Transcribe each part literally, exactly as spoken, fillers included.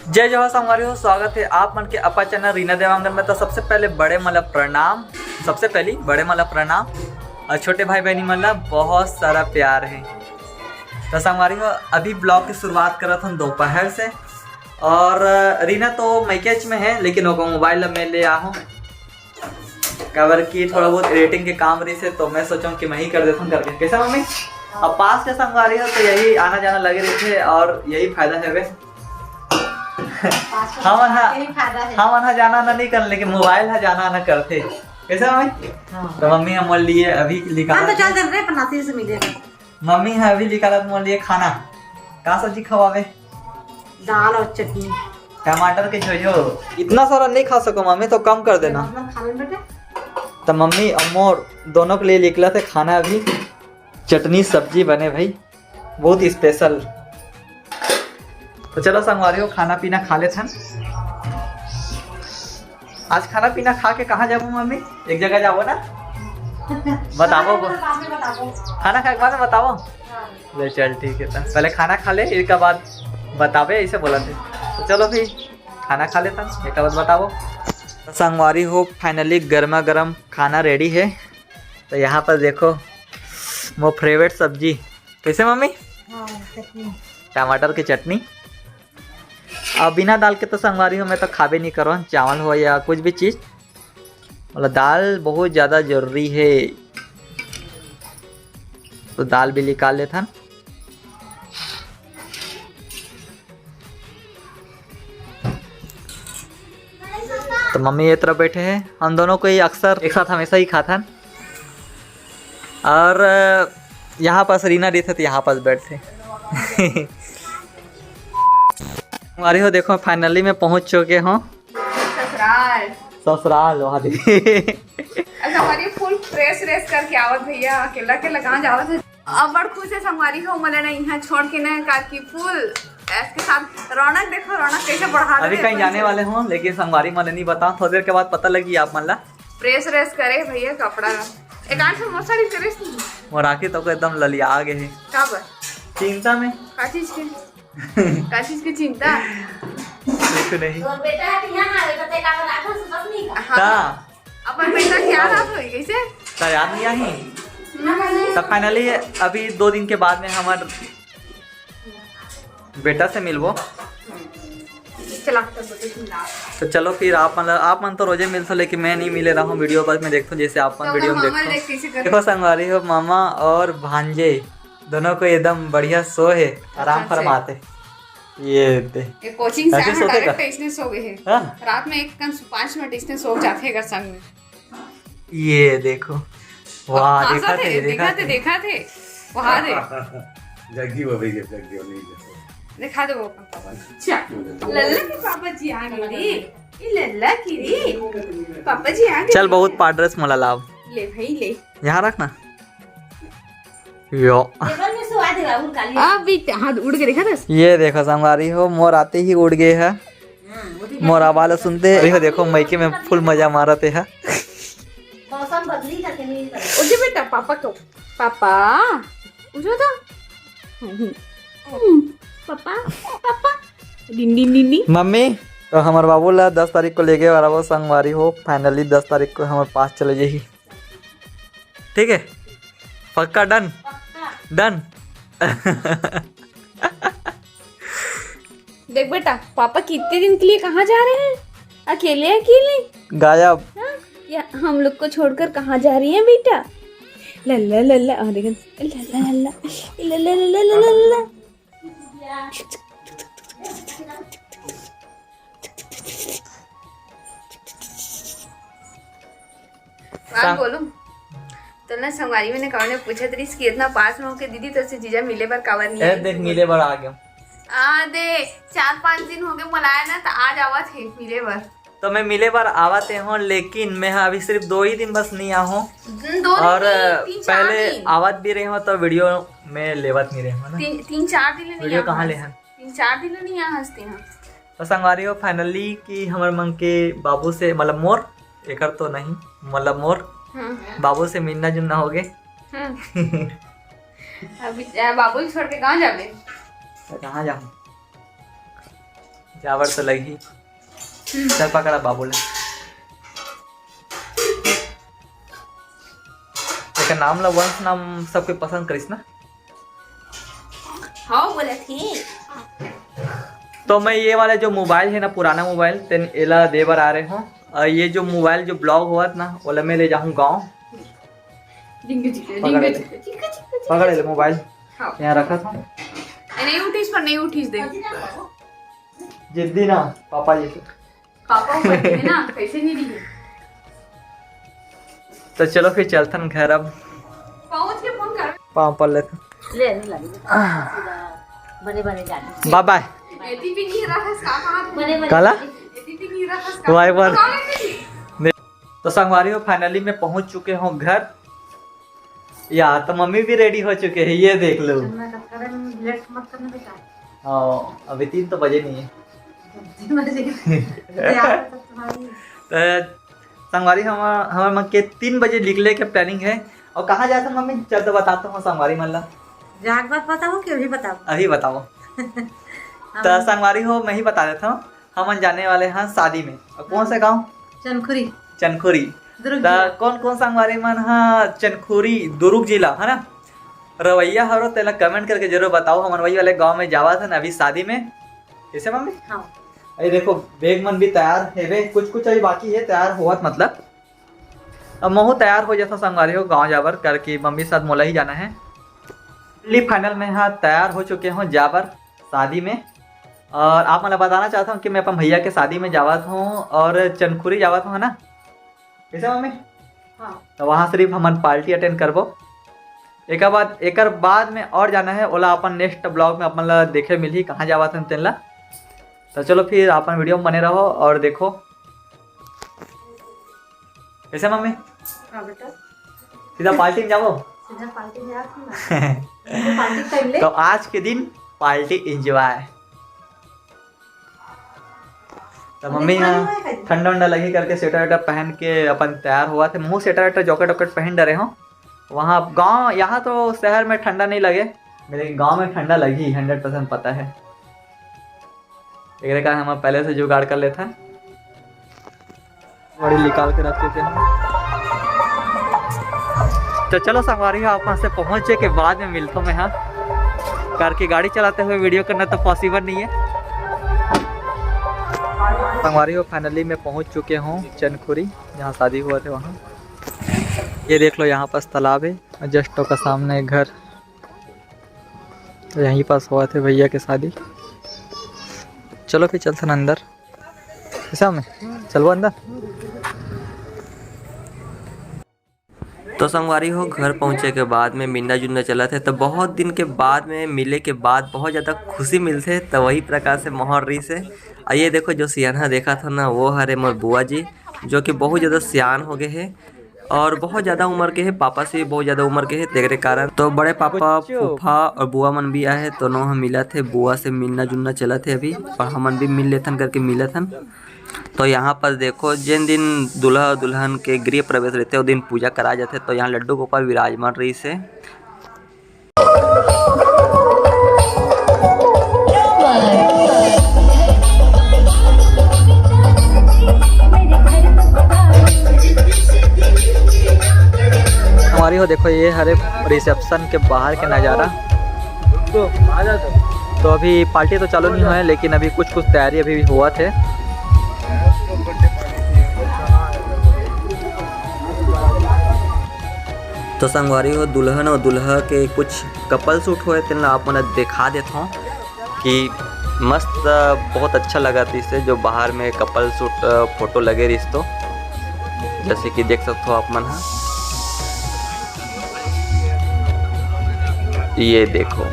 जय जोहार संगवारी हो, स्वागत है आप मन के अपन चैनल रीना देवांगन में। तो सबसे पहले बड़े मन ला प्रणाम, सबसे पहली बड़े मन ला प्रणाम और छोटे भाई बहनी मन ला बहुत सारा प्यार है। तो संगवारी हो, अभी ब्लॉग की शुरुआत करत हन दोपहर से। और रीना तो मैकेच में है, लेकिन ओकर मोबाइल ला मैं ले आहूँ, काबर कि थोड़ा बहुत एडिटिंग के काम रहिस हे, तो मैं सोचूं कि मैं ही कर देथूं करके। कैसा मम्मी? अब पास के संगवारी हो, तो यही आना जाना लगे रहिथे और यही फायदा है बे। पास के हमन हा, यही फायदा है। हमन हा जाना आना नहीं कर, लेकिन मोबाइल हा जाना आना करथे। कैसा मम्मी? हाँ। तो मम्मी हमर लिए अभी निकाल हम तो चल देन रे, अपन नाती से मिले। मम्मी ह अभी निकालत मोर लिए खाना। का सब्जी खवावे? दाल और चटनी। टमाटर के झोझो। इतना सारा नहीं खा सको मम्मी, तो कम कर देना। नॉर्मल खा लेन बेटे। तो मम्मी और मोर दोनों के लिए निकला थे खाना अभी। चटनी सब्जी बने भाई, बहुत स्पेशल। तो चलो संगवारी हो, खाना पीना खा लेथन। आज खाना पीना खा के कहाँ जाबो मम्मी? एक जगह जाबो ना? बताबो वो। बाद में बताबो। खाना खाए के बाद में बताबो। हाँ। ले चल, ठीक है, तो पहले खाना खा ले, एक बाद बताबे, ऐसे बोला थे। तो चलो फिर खाना खा लेथन, एक बाद बताबो। तो संगवारी हो, फाइनली गर्मा गर्म खाना रेडी है। तो यहाँ पर देखो, वो फेवरेट सब्जी। कैसे मम्मी? हाँ, चटनी। टमाटर की चटनी। अब बिना दाल के तो संगवारी हो, मैं तो खाबे नहीं करो, चावल हो या कुछ भी चीज, मतलब दाल बहुत ज्यादा जरूरी है। तो दाल भी निकाल लेथन। तो मम्मी ये तरफ बैठे हैं, हम दोनों को ही अक्सर एक साथ हमेशा ही खाथन। और यहाँ पास रीना रहिथे तो यहाँ पास बैठथे। संगवारी हो, देखो फाइनली मैं पहुंच चुके हूँ ससुराल। ससुराल वहाँ दे। अच्छा, हमारी फुल फ्रेश व्रेश करके आवत भैया, अकेला अकेला कहाँ जावत है? अब बड़ खुश है संगवारी हो, मले ना यहाँ छोड़ के ना, कार की फुल ऐश के साथ रौनक देखो, रौनक कैसे बढ़ा अभी रहे हैं कहीं अपन जाने से। वाले हों, लेकिन संगवारी मले नहीं बताओ, थोड़ी देर के बाद पता लगी आप मन ला। प्रेस व्रेस करे भैया कपड़ा ला। एक आठ ठो मोर साड़ी प्रेस नहीं। मोर आँखी तो एकदम ललिया गे हे। का बर? चिंता में। का चीज के? का चीज के चिंता? कुछ नहीं। तोर बेटा है तो यहाँ आवे, तो तेरा रात भर सुतत नहीं का? हाँ। का? अपन बेटा क्या रात होई, कैसे? का याद नहीं आई? हम्म। तो फाइनली अभी दो दिन के बाद में हमार बेटा से मिलबो। चला। तो चलो फिर आप मन, आप मन तो रोजे मिलथो, लेकिन मैं नहीं मिले रहा हूँ, वीडियो बस मैं देखता हूँ जैसे आप मन तो वीडियो में मामा देखो। देख कैसे कर देखो संगवारी हो, मामा और भांजे दोनों को एकदम बढ़िया सो है, आराम अच्छा से। फरमाते। ये दे। ये कोचिंग से ऐसे आके सोते का? डायरेक्ट इसने सो गए हैं। हाँ? रात में एक कन पाँच मिनट इसने सो जाते हैं अगर संग में। ये देखो, वाह, हाँ, देखा थे, थे, देखा देखा थे, थे। देखा थे, वहाँ थे। जग्गी वो भैया, जग्गी वो नहीं देखो। दिखा दो वो। अच्छा, लल्ला के पापा जी आ गए रे। ये लल्ला की रे। पापा जी आ गए। चल, बहुत पाड्रेस मोला लाव। ले भाई, ले। यहाँ रख ना। यो। टेबल में सुवा दे बाबू, काली। अब भी हाथ उड़ के देखा था? ये देखो संगवारी हो, मोर आते ही उड़ गए है। मोर आवाज सुनते, अरे देखो, मइके में फुल मजा मारत हे। मौसम बदली करके नहीं करते। उठे बेटा, पापा को, पापा, उठो तो। हम्म, पापा, पापा, डिन, डिन, डिन, डिन। मम्मी, तो हमार बाबू ला दस तारीख को लेके और वो संगवारी हो, फाइनली दस तारीख को हमारे पास चले जाही। ठीक है, पक्का डन? डन। देख बेटा, पापा कितने दिन के लिए कहाँ जा रहे हैं? अकेले, अकेले? गायब। हाँ? या हम लोग को छोड़कर कहाँ जा रही है बेटा? लल्ला, लल्ला, और देखो, लल्ला, लल्ला, लल्ला, लल्ला, लल्ला, लल्ला। बात बोलूं? तो ना संगवारी मन कौन पूछत रहिस कि इतना पास में होके दीदी तोसे जीजा मिले बर काबर नहीं ए, आए? देख, मिले बर आ गया। आ दे, चार पांच दिन हो गए बुलाया ना, तो आज आवत हे मिले बर। तो मैं मिले बर आवत हे हूँ, लेकिन मैं हा अभी सिर्फ दो ही दिन बस नहीं आ हूँ। दो दिन और नहीं, तीन चार पहले दिन। आवत भी रहे हूँ तो वीडियो में लेवत नहीं रहे हूँ ना। तीन, तीन चार दिन नहीं वीडियो आ कहाँ हूँ। ले हन? तीन चार दिन नहीं आ हंसती हूँ। तो संगवारी हो, फाइनली कि हमर मन के बाबू से, मतलब मोर, एकर तो नहीं, मतलब मोर हम्म। बाबू से मिलना जुलना हो गए। हम्म। अभी, अ, बाबू छोड़ के कहाँ जाबे? तो कहाँ जाऊँ? चावल तो लगही। चल पकड़ा बाबू ले। एकर नाम ला वंश नाम सबके पसंद करिस ना। हाँ, बोला थी। तो मैं ये वाला जो मोबाइल है ना, पुराना मोबाइल, तेन एला दे बर आ रहे हो। और ये जो मोबाइल जो ब्लॉक होवत ना, ओला मैं ले जाहूँ गाँव। जिंगे, जिंगे, पकड़ जिंगे, ले। जिंगे, जिंगे, जिंगे। पकड़ ले मोबाइल। हाँ। यहाँ रखा था। ए, नहीं उठीस पर नहीं उठीस, देख। जिद्दी ना, पापा जी के। पापा ऊपर है ना, कैसे नहीं दिए? तो चलो फिर चलथन घर अब। पहुंच के फोन कर। पाँव पर लेथन। ले, नहीं लगी। आह। बने, बने जाने। बाय बाय। एती भी नहीं रहा, साफ हाथ। बने, बने काला? जाने। एती भी नहीं रहा, साफ वाई बार। हाथ। तो संगवारी हो, finally मैं पहुंच चुके हूँ घर। या तो मम्मी भी ready हो चुके हैं, ये देख लो। चल, मैं कब करे, लेट मत करना बेटा। हाँ, अभी तीन तो बजे नहीं है। तीन बजे। तैयार हो तो तुम्हारी। तो संगवारी, हम, हमर मन के तीन बजे निकले के planning है। और कहाँ जात हन मम्मी? चल तो बताता हूँ संगवारी मन ला। जाग बात बताओ कि अभी बताओ? अभी बताओ। हम तो संगवारी हो, मैं ही बता देता हूँ। हमन जाने वाले हैं शादी में। और कौन से गांव? चनखुरी। चनखुरी। दुर्ग त जिला। कौन कौन संगवारी मन ह चनखुरी, दुर्ग जिला, है ना, रवैया हरो, तेला comment करके जरूर बताओ। हमन वही वाले गांव में जावत हन अभी शादी में। कैसे मम्मी? हाँ। अरे देखो, bag मन भी तैयार हेवे, कुछ कुछ अभी बाकी है तैयार होवत, मतलब अब महू तैयार हो जाता संगवारी हो गांव जाबर करके, मम्मी साथ मोला ही जाना है। Finally final में हाँ तैयार हो चुके हूँ जाबर शादी में। और आप मन ला बताना चाहता हूँ कि मैं अपन भैया के शादी में जावत हूँ और चनखुरी जावत हूँ, है ना? कैसे मम्मी? हाँ। तो वहाँ सिर्फ हमन party attend करबो। एकर बाद, एकर बाद में और जाना है, ओला अपन next vlog में अपन ला देखे मिलही, कहाँ जावत हन तेन ला। तो चलो फिर अपन video में बने रहो और देखो। कैसे मम्मी? हाँ बेटा। सीधा party में जाबो? सीधा party में जात हूँ ना। तो party कर ले। तो आज के दिन party enjoy। तो मम्मी यहाँ ठंडा उंडा लगी करके sweater वेटर पहन के अपन तैयार होवत हे। महू sweater वेटर, jacket वॉकेट पहन डरे हो। वहाँ गाँव, यहाँ तो शहर में ठंडा नहीं लगे, लेकिन गाँव में ठंडा लगी, hundred percent पता है। एकरे कारण हम पहले से जुगाड़ कर लेथन। बड़ी निकाल के रख चुके हैं। तो चलो संगवारी हो, आप वहाँ से पहुँचे के बाद में मिलता हूँ मैं। हाँ, करके गाड़ी चलाते हुए video करना तो possible नहीं है। संगवारी हो, finally मैं पहुँच चुके हूँ चनखुरी, जहाँ शादी हुआ था वहाँ। ये देख लो, यहाँ पास तालाब है और just ओकर सामने घर। तो यहीं पास हुआ थे भैया के शादी। चलो फिर चलथन अंदर। कैसा में? चलबो अंदर। तो संगवारी हो, घर पहुँचे के बाद में मिलना जुलना चलत हे, तो बहुत दिन के बाद में मिले के बाद बहुत ज़्यादा खुशी मिलथे। तो वही प्रकार से माहौल रहिस हे। और ये देखो, जो सियाना देखत हो ना, वो हरे मोर बुआ जी, जो कि बहुत ज़्यादा सियान हो गए हे और बहुत ज़्यादा उम्र के हे, पापा से भी बहुत ज़्यादा उम्र के हे। तेकरे कारण तो बड़े पापा, फूफा और बुआ मन भी आए हे, तो नोहा मिलत हे, बुआ से मिलना जुलना चलत हे अभी, और हमन भी मिल लेथन करके मिलत हन। तो यहाँ पर देखो, जिन दिन दूल्हा दुल्हन के गृह प्रवेश रहते, वो दिन पूजा करा जाते, तो यहाँ लड्डू गोपाल विराजमान रहिस हे। संगवारी हो, देखो, ये हरे reception के बाहर के नज़ारा। तो अभी party तो चालू नहीं हुआ है, लेकिन अभी कुछ कुछ तैयारी अभी भी होवत हे। तो संगवारी हो, दुल्हन और दूल्हा के कुछ couple shoot होए, तेन ला आप मन ला दिखा देत हूँ कि मस्त, बहुत अच्छा लगा। तो इससे जो बाहर में couple shoot photo लगे रहिस, तो जैसे कि देख सकते हो आप मन हा, ये देखो।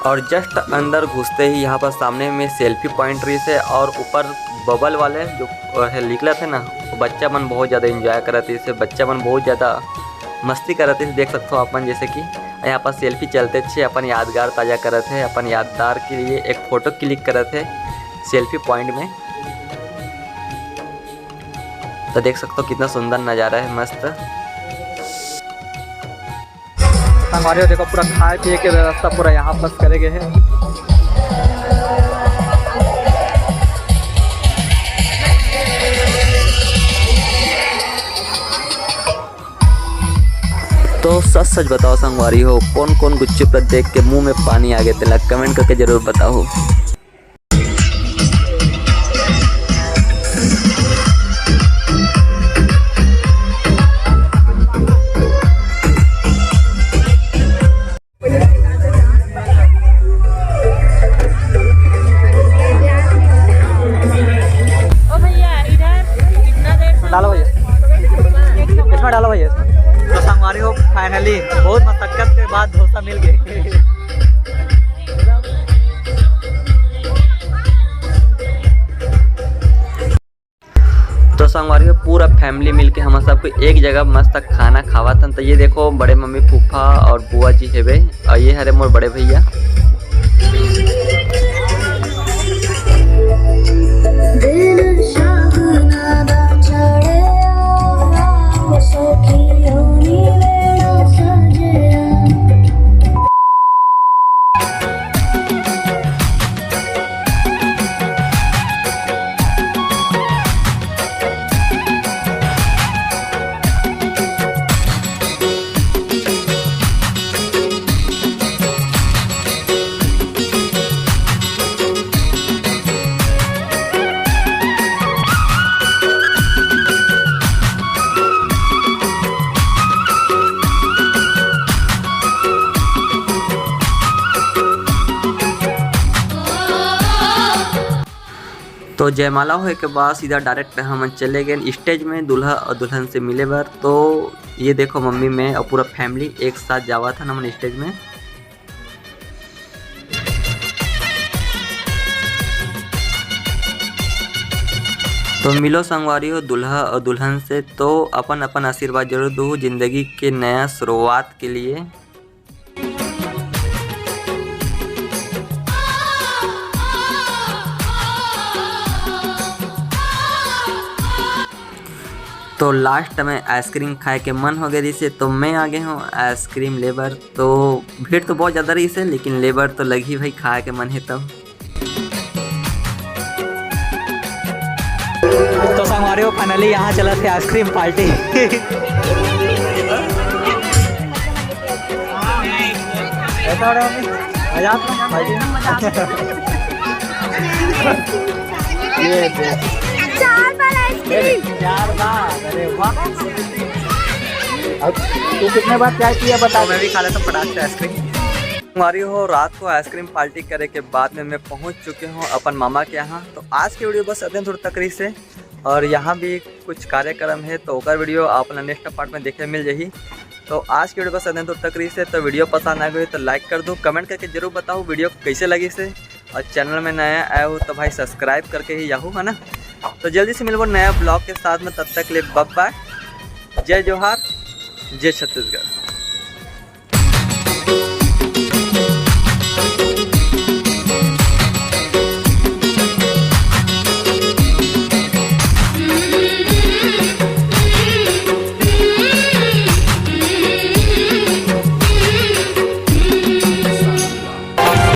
और just अंदर घुसते ही यहाँ पर सामने में selfie point रहिस हे और ऊपर बबल वाले जो, अ, निकलत हे ना, वो बच्चा मन बहुत ज़्यादा enjoy करत हे, इससे बच्चा मन बहुत ज़्यादा मस्ती करत हे। देख सकथो आप मन, जैसे कि यहाँ पर selfie चलते छे, अपन यादगार ताज़ा करत हे, अपन यादगार के लिए एक photo click करत हे selfie point में। तो देख सकथो कितना सुंदर नज़ारा हे, मस्त। संगवारी हो, देखो, पूरा खाए पिए के व्यवस्था पूरा यहाँ पर करे गए हे। तो सच सच बताओ संगवारी हो, कौन कौन गुपचुप ला देख के मुंह में पानी आ गए, तेला comment करके जरूर बताओ। ओ भैया, इधर कितना देर से डालो भैया, इसमें डालो भैया, इसमें। तो संगवारी हो, finally बहुत मशक्कत के बाद डोसा मिल गए। तो संगवारी हो, पूरा family मिलके हम सबको एक जगह मस्त खाना खावत हन। तो ये देखो, बड़े मम्मी, फूफा और बुआ जी हेबे, और ये हरे मोर बड़े भैया। तो जयमाला होए के बाद सीधा direct हमन चले गए stage में दूल्हा और दुल्हन से मिले बर। तो ये देखो, मम्मी, मैं और पूरा family एक साथ जावत हन हमन stage में। तो मिलो संगवारी हो दूल्हा और दुल्हन से, तो अपन अपन आशीर्वाद जरूर दो जिंदगी के नया शुरुआत के लिए। तो last में ice cream खाए के मन हो गए रहिसे, तो मैं आ गए हूँ ice cream ले बर। तो भीड़ तो बहुत ज़्यादा रहिसे, लेकिन ले बर तो लगही भाई, खाए के मन हे तब। तो संगवारी हो, finally यहाँ चलत हे ice cream party। कैसा हो रहा है मम्मी? मजा आता है? ये दे। चार बार ice cream। चार बार, अरे वाह। अब तू कितने बार चाय पिया बता। तो मैं भी खा लेता हूँ फटाक से ice cream। संगवारी हो, रात को ice cream party करे के बाद में मैं पहुँच चुके हूँ अपन मामा के यहाँ। तो आज के video बस अतने दूर तक रहिसे, और यहाँ भी कुछ कार्यक्रम हे, तो ओकर video आप ला next part में देखे मिल जाही। तो आज के video बस अतने दूर तक रहिसे, तो video पसंद आ गई तो like कर दो, comment करके जरूर बताओ video कैसे लगिसे, और channel में नया आए हो तो भाई subscribe करके ही जाहू, है ना। तो जल्दी से मिलबो नया vlog के साथ में, तब तक ले bye bye, जय जोहार, जय छत्तीसगढ़।